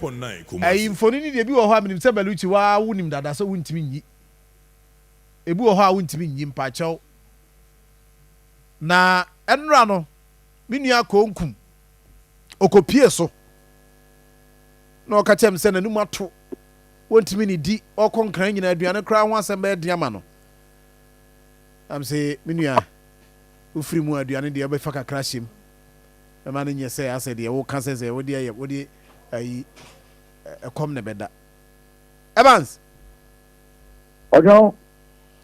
Ɛyi mfoni ni deɛ, bi wɔ hɔ a menim sɛ Baluchi waa wonim dada sɛ wontumi nyi. Ebi wɔ hɔ a wontumi nyi, mpakyɛw. Na ɛnora no, me nua Konkum okopie so na ɔka kyerɛ me sɛ n'anim ato, wɔntumi ne di, ɔkɔ Nkran nyinaa, aduane koraa ho asɛm bɛyɛ den ama no. Am sɛ me nua, wofiri mu, aduane deɛ wobɛfa kakra hyɛm ɛma no nyɛ sɛ asɛ deɛ woka sɛ wode ayɛ, wode ayi ɛkɔm ne bɛda. Evans. Ɔdɔn.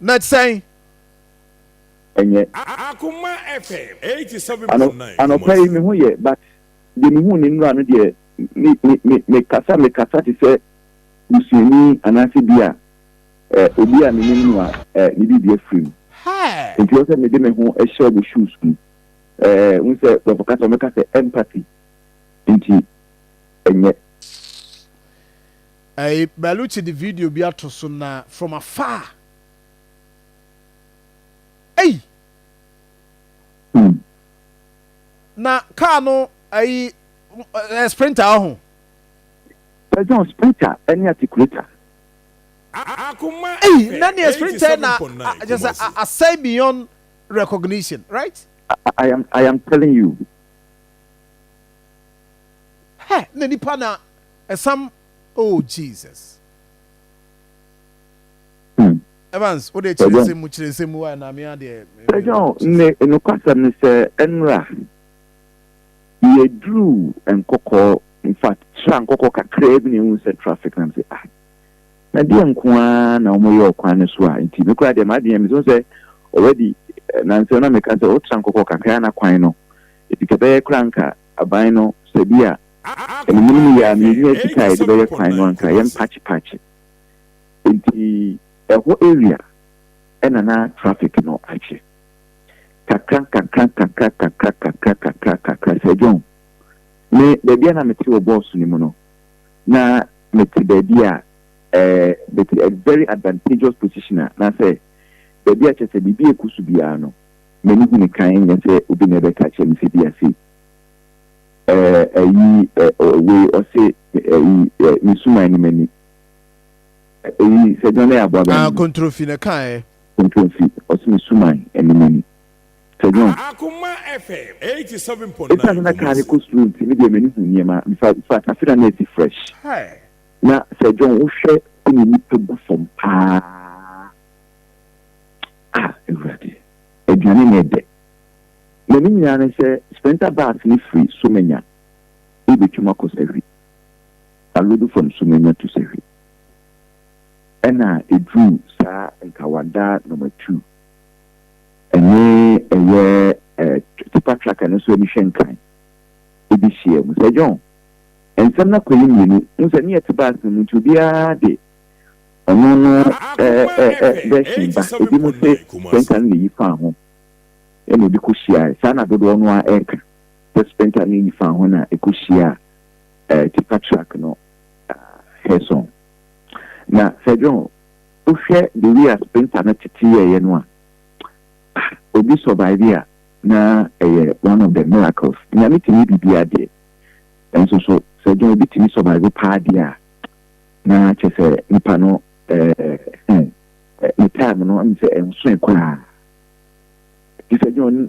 Na sɛn? Ɛnyɛ. Akoma FM 87.9. Anɔpa yi me ho yɛ, but deɛ mehu ne nnura no deɛ, me me me me kasa, me kasa te sɛ busuani anaasɛ bi a obi a menim no a ne biribi afiri mu. Nti wɔ sɛ mede me ho hyɛ ɔmo shoes mu. N sɛ brɔfo kasa, ɔmo sɛ empathy, nti ɛnyɛ. Ɛyi Baluchi de video bi ato so na from afar. Ɛyi. Na car no ɛyi Sprinter ɔho. Pɛsɛn Sprinter ɛne articulator. Akoma. Ɛyi na neɛ Sprinter na kyerɛ sɛ asɛe beyond recognition, right? I am telling you. Hɛ, na nipa na ɛsam, oh Jesus. Evans, o de kyerɛ nsɛm mu, kyerɛ nsɛm mu wa na mi adeɛ. Pɛsɛn ne nokwasɛm ne sɛ ɛnura yɛduru Nkɔkɔɔ, in fact tra Nkɔkɔɔ kakraa bi na ehu sɛ traffic nam sɛ, ah, na deɛ nko ara na wɔyɛ ɔkwan no so a, nti me koraa deɛ maa deɛ mi so sɛ already nansɛ na meka sɛ wotra Nkɔkɔɔ kakraa na kwan no eti kɛbɛyɛ koraa nka aban no sɛ bi a ɛnum yɛ a mmienu sika a yɛde bɛyɛ kwan no anka yɛn pakyepakye. Nti ɛhɔ area ɛna na traffic no akye kakra kakra kakra kakra kakra kakra kakra. Sɛ John, me baabi a na mete wɔ bɔɔso no mu no, na mete baabi a mete a very advantageous position a na sɛ baabi a kyerɛ sɛ biribi eku so biara no, m'ani hu ne kan, nyɛ sɛ obi na ɛbɛka kyerɛ me sɛ bi ase ɛyi wei ɔse ɛyi ne suman ne m'ani ɛyi sɛ John ɛyɛ aboa bɛn. Kontrofi na kan ɛ. Kontrofi ɔse ne suman ɛne m'ani sɛ John. Akoma FM 87.9. Ɛsiane na kaa ne kɔ slow nti, me deɛ m'ani hu nneɛma. In fact, afe na na ɛsi fresh na sɛ John, wohwɛ ɛne nipa gu fam paa a, Awurade, aduane na ɛdɛ na ne nyinaa ne sɛ Sprinter bus ne firi Somanya ebɛtwam akɔ Sahwi, aload from Somanya to Sahwi, ɛna ɛduru saa Nkawada number 2 ɛne ɛyɛ tipper truck no nso ani hwɛ Nkran ebi hyia mu. Sɛ John, nsɛm no akɔyɛ mmienu n sɛ ne yɛte bus no mu nti obiara de ɔno no ɛɛ ɛɛ version ba. Ebi mo sɛ Sprinter no na eyi fa ho ɛna ebi kɔ hyia saa, na dodoɔ no a ɛreka sɛ Sprinter no yi fa ho na ɛkɔ hyia tipper truck no head on. Na sɛ John, wohwɛ the way a Sprinter no tete yɛɛyɛ no a, obi survive a, na ɛyɛ one of the miracles. Nyame tumi biribi adeɛ nso so. Sɛ John, obi tumi survive paa deɛ a, na kyerɛ sɛ nipa no ɛɛ ne time no ɛmu sɛ ɛnso koraa. Nti sɛ John,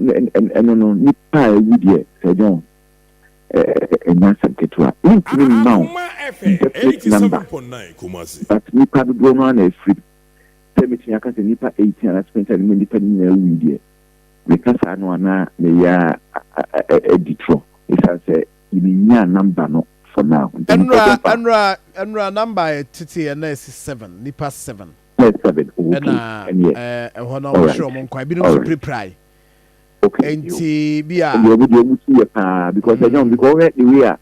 ɛno no nipa a ɛwu deɛ, sɛ John, ɛnya asɛm ketewa, mentumi mma wo definite number, but nipa dodoɔ no ana afiri sɛ metumi aka sɛ nipa 18 anaa Sprinter no mu nipa no nyinaa wui deɛ, meka saa no anaa meyɛ adi torɔ, ɛsiane sɛ yɛmenya number no for now. Ɛnura number yɛ tete yɛ na ɛsi seven, nipa seven. Seven. Ɛna ɛhɔ na ɔmo hwɛ ɔmo nkwa, ebinom nso pirepirae. Nti bi a. Ɛdeɛ ɔmo deɛ ɔmo si yɛ paa because ɛnyɛ because ɔhwɛ the way a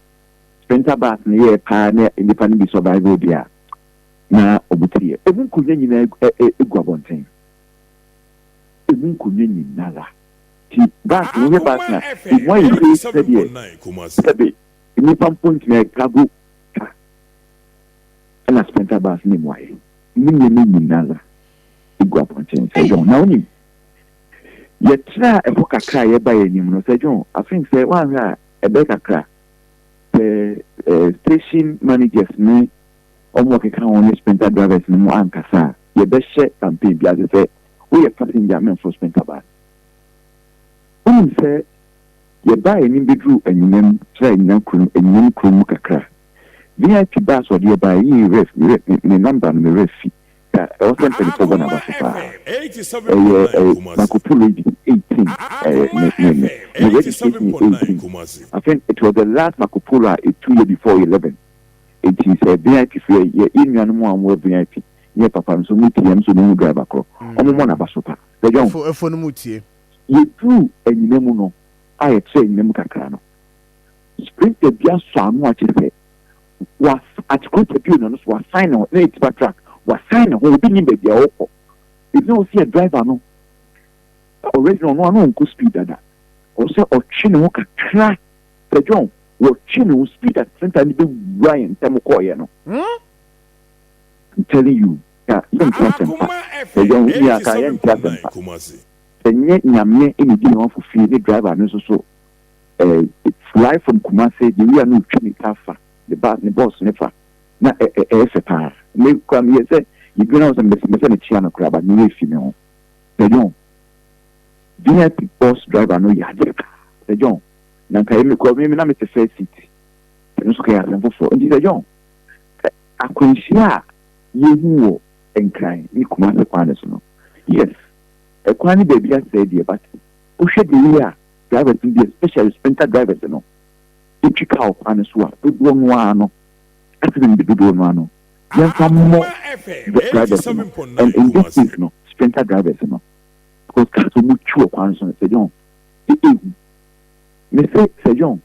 Sprinter bus no yɛ paa ne nipa no bi survive deɛ a, na ɔmo ti yɛ emu nkonnwa nyinaa egu abɔnten, emu nkonnwa nyinara ti bus no, wohwɛ bus na emu ayɛ sɛdeɛ sɛbe nipa mpo ntoma cargo car, ɛna Sprinter bus ne mu ayɛ mu nneɛma nyinara egu abɔnten. Sɛ John, na onim yɛtra ɛhɔ kakra a yɛba yɛn anim no, sɛ John, I think sɛ woanhwɛ a ɛbɛyɛ kakra sɛ Station managers ne wɔn a wɔkeka ho ne sprinter drivers no mu ankasa a, yɛbɛhyɛ campaign bi ase sɛ woyɛ passenger a mɛmforo sprinter bus. Wonim sɛ yɛbaa anim bɛduruu Anyinam, kyerɛ Anyinam kurom, Anyinam kurom mu kakra. VIP bus a ɔde yɛ baeɛ yi werɛ, me werɛ, me number no me werɛ fi. Ka ɛwɔ sɛ mpanyinfoɔ bɔ Akoma n'aba so paa. FM Ɛyɛ 87.9 ɛyɛ Kumasi. Marco Polo yi 18 ɛyɛ Akoma ne ne ne FM ne registration yɛ 87.9 18. Kumasi. I think it was the last Marco Polo a ɛtu yɛ before 11. Enti sɛ VIP foɔ yɛ yɛ nuanom a wɔwɔ VIP ne yɛ papa nso mo tie nso mo hu driver korɔ wɔn mmɔ n'aba so paa. Sɛ John. Ɛfo ɛfo no mu tie. Yɛduruu anyina mu no a yɛtrɛɛ anyina mu kakra no, sprinter bi asɔ ano a kyerɛ sɛ was articulator bi wɔ n'ano so wasan ne ho na ɛtipa truck wasan ne ho obi nim baabi a ɔrekɔ. Ɛgyina hɔ sɛ yɛ driver no already no ɔno ano ɔnkɔ speed dada ɔwɔ sɛ ɔtwe ne ho kakra. Sir John, wɔtwe ne ho speed a sprinter no bɛwura yɛn ntam kɔɔeɛ no. I'm telling you, ka yɛnte asɛmpa. Akoma Sir FM John, wo nua ka yɛnte 87.9 asɛmpa. Kumasi. Sɛ nyɛ Nyame na ɛdi ne ho afofie ne driver no nso so eh, fly from Kumasi deɛ wia no ɔtwi ne car fa ne ba ne bus ne fa na ɛ ɛ ɛyɛ fɛ paa. Me koraa meyɛ sɛ yɛduru na sɛ mepɛ sɛ mekyea no koraa but me werɛ fi me ho. Sir John, VIP bus driver no yɛ adeɛ paa. Sir John, na nka me kura me na mete first seat ɛno nso kɛyɛ asɛm foforɔ nti sɛ John akwanhyia a yɛhu wɔ Nkran ne Kumase kwan no so no, yes, ɛkwan no baabi asɛe deɛ, but wohwɛ the way a drivers no bi, especially sprinter drivers no, ɛtwi kaa wɔ kwan no so a, dodoɔ no ara no accident de dodoɔ no ara no yɛmfa mmɔ Akoma FM drivers no, and 87.9 in this Kumasi. case no sprinter drivers no, because cars a wɔtwi wɔ kwan no so no, sɛ John, ɛɛhu. Mese Sir John,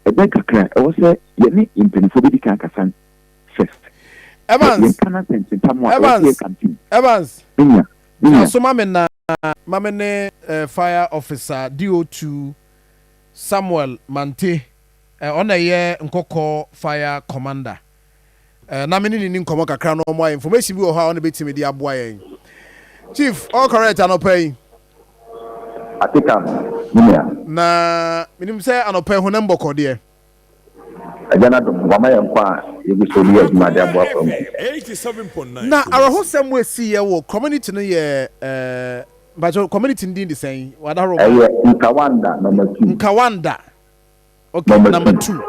ɛbɛn kakra a, ɛwɔ sɛ yɛne mpaninfoɔ bɛdi kan akasa first. Sɛ Evans, yɛnka no asɛntentam a, ɛwɔ sɛ yɛ Evans, campaign. Evans, Me nua, me twa nua. so ma me na ma me ne eh, fire officer DO2 Samuel Mante, eh, ɔna ɛyɛ Nkɔkɔ fire commander. Eh, na me ne ne ni nkɔmmɔ kakra na ɔmo ayɛ information bi wɔ hɔ a ɔna bɛtumi de aboa yɛn. Chief, all correct anɔpa yi. Atekam, me nua. Na menim sɛ anɔpa yi honam bɔkɔ deɛ. Agya no adom, wama yɛn nkwa a yɛgu so de yɛ adwuma de Akoma aboa fam. FM 87.9 Na Kumasi. awerɛhosɛm a ɛsiiɛ wɔ community no yɛ eh, mpakyɛw community no din de sɛn? Wadahoro ma. Ɛyɛ Nkawanda number 2. Nkawanda. Okay, Number number 2. 2.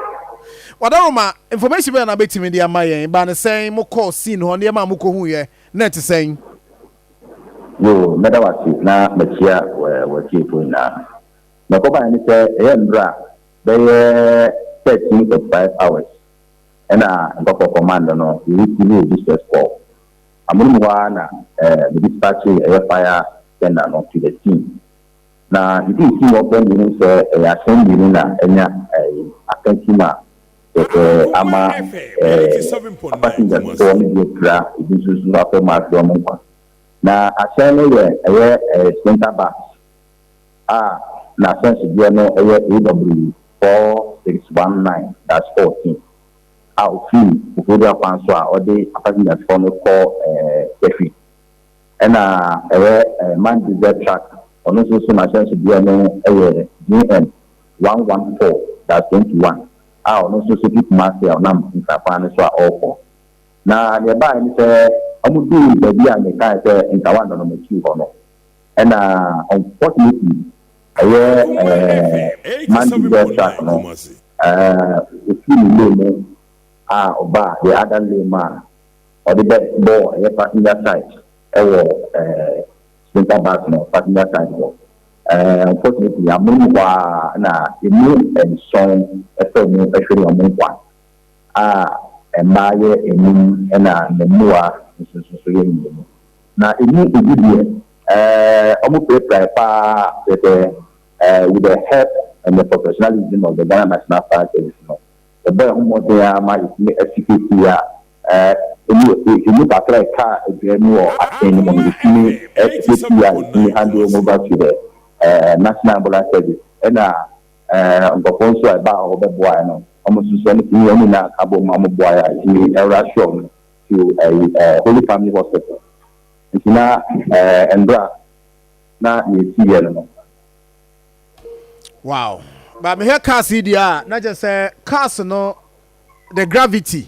Wadahoro ma information bɛn na bɛtumi de ama yɛn? Ba ne sɛn mokɔɔ scene hɔ, nneɛma a mokɔhuiɛ na ɛte sɛn? Yoo, mɛda wo ase na makyia w'atiefoɔ nyinaa. Nea ɛkɔbaeɛ ne sɛ, ɛyɛ mmerɛ a bɛyɛ 13:45 hours ɛna Nkɔkɔ command no we receive a distress call. Amonom hɔ ara na me dispatch ɛyɛ fire tender no to the scene. Na yɛduu scene hɔ pɛ na yɛhu sɛ ɛyɛ ahyɛn mmienu na anya akansi ma kyerɛ sɛ Akoma ama FM 87.9 passengers Kumasi. foɔ no bi apira, ebi nso so afɔ mu ahwere wɔn nkwa. Na ahyɛn no yɛ ɛyɛ sprinter bus a n'ahyɛnsodeɛ no ɛyɛ AW 4619-14 a ofiri Koforidua kwan so a ɔde passengers foɔ no kɔ Sefwi. Ɛna ɛyɛ man diesel truck, ɔno nso so n'ahyɛnsodeɛ no ɛyɛ GN 114-21 a ɔno nso so fi Kumasi a ɔnam Nkran no so a ɔrekɔ. Na deɛ ɛbaeɛ ne sɛ ɔmo duu baabi a mekae sɛ Nkawanda no akyi hɔ no, ɛna unfortunately ɛyɛ Akoma FM man diesel truck 87.9 no Kumasi. Ofiri ne lane mu a ɔbaa the other lane mu a ɔde bɛ bɔɔ ɛyɛ passenger side ɛwɔ sprinter bus no passenger side hɔ. Unfortunately amonom hɔ a na emu 7 ɛfɛ mu ɛhwere wɔn nkwa a mmaa yɛ 5 ɛna mmoa nso nso so yɛ 2. Na emu 10 deɛ wɔn pirapira paa sɛ with the help and the professionalism of the Ghana National Fire Service no, ɛbɔ ɛho mmɔden a ma yɛtumi asiesie a emu kakra ɛka aduane mu wɔ ahyɛn no mu no, yɛtumi asiesie a yɛtumi hand wɔn over to the National Ambulance Service, ɛna nkurɔfoɔ nso a ɛbaa hɔ bɛboa no, wɔn nso so ɛno tumi wɔn nyinaa ka bɔ mu a wɔn boa a yɛtumi ɛwura wɔn to ɛɛ Holy Family Hospital. Nti na ndora na yɛsi yɛ no. Wow, ba mehwɛ cars yi deɛ a na kyerɛ sɛ cars no the gravity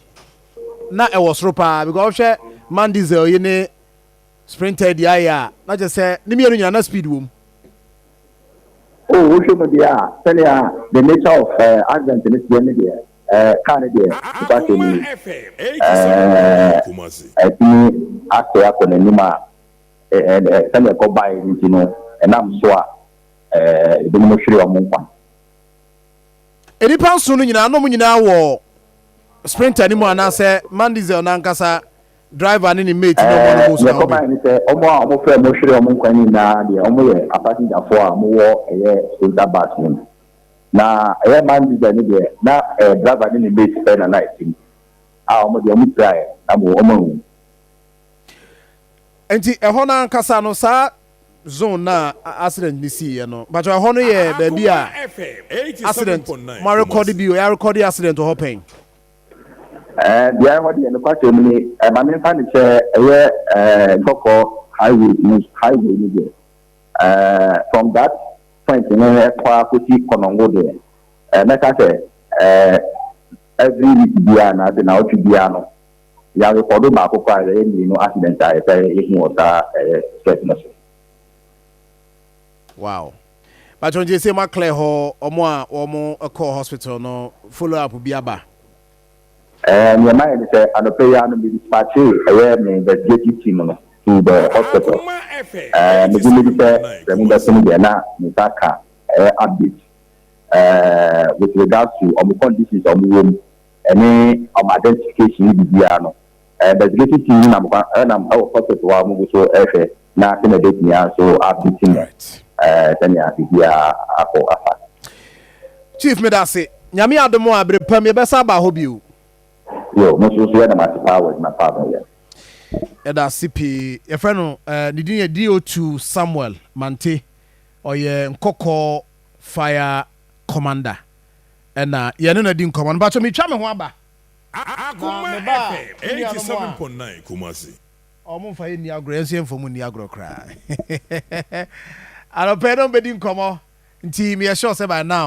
na ɛwɔ soro paa, because wohwɛ MAN Diesel yi ne Sprinter di ayɛ a, na kyerɛ sɛ ne mmienu nyinaa na speed wɔ mu. O, wohwɛ mu deɛ a, sɛnea the nature of accident no teɛ ne deɛ, car no deɛ, nipa ni ɛtumi asɛ akɔ n'anim a, sɛnea ɛkɔ baeɛ no nti no, ɛnam so a ebinom hwere wɔn nkwa. Nnipa nson no nyinaa na ɔmo nyinaa wɔ Sprinter no mu, anaasɛ MAN Diesel n'ankasa driver ne ne mate ne ɔmo no mu so na ɔmo baeɛ ne sɛ ɔmo a ɔmo fɛ ɔmo hwere ɔmo nkwa nyinaa deɛ, ɔmo yɛ apasengyafoɔ a ɔmo wɔ ɛyɛ Sprinter bus no mu. Na ɛyɛ MAN Diesel no deɛ, na driver ne ne mate pɛ na ɛte mu a ɔmo deɛ, ɔmo piraeɛ na mo ɔmo awu. Nti ɛhɔ no ankasa no, saa zone na accident ni siiɛ no, bàtɛ ɛhɔ no yɛ baabi a accident mo arekɔde bi o, yɛ arekɔde accident wɔ hɔ pɛn? Beaeɛ hɔ deɛ, nokwasɛm mu ni, ɛma memfa ne sɛ ɛyɛ Nkɔkɔ highway no, highway no deɛ, from that point no ɛkɔ akɔsi Kɔnɔngo deɛ, mɛka sɛ every week biara anaasɛ naawɔtwe biara no, yɛarekɔdo baako kɔ a yɛyɛ mmienu accident a yɛsɛ yɛhu wɔ saa ɛyɛ stretch no so. Wow, bàtɛ nti sɛ mo aclear hɔ, ɔmo a wɔn kɔ hospital no, follow up bi aba? Nneɛma yɛ ne sɛ anɔpɛ yi ano mi dispatch ɛyɛ me investigative team no to the hospital. Megye medi sɛ mo bɛso no deɛ, na me nsa ka ɛyɛ update with regards to ɔmo conditions a ɔmo wɔ mu ɛne ɔmo identification ne biribiara no. Investigative team no nam kwan ɛnam ɛwɔ hospital a ɔmo gu so ɛhwɛ na sɛnea ɛbɛtumi nso update mu sɛnea biribiara akɔ afa. Chief, mi da ase. Nyame adom a, bere pam yɛbɛsa aba hɔ bio. Yo, mo nso so yɛ nam ase paa wɔ adwuma paa mo yɛ. Yɛda ase pii. Yɛfrɛ no ne din yɛ DO2 Samuel Mante, ɔyɛ Nkɔkɔ Fire Commander, ɛna yɛne no adi nkɔmmɔ no. Mpatwɛ, metwa me ho aba na meba a, me nuanom a ɔmo mfa yɛ nni agorɔ, yɛn nso yɛmfa mu nni agorɔ koraa. Anɔpɛ no mbɛdi nkɔmmɔ, nti meyɛ sure sɛ by now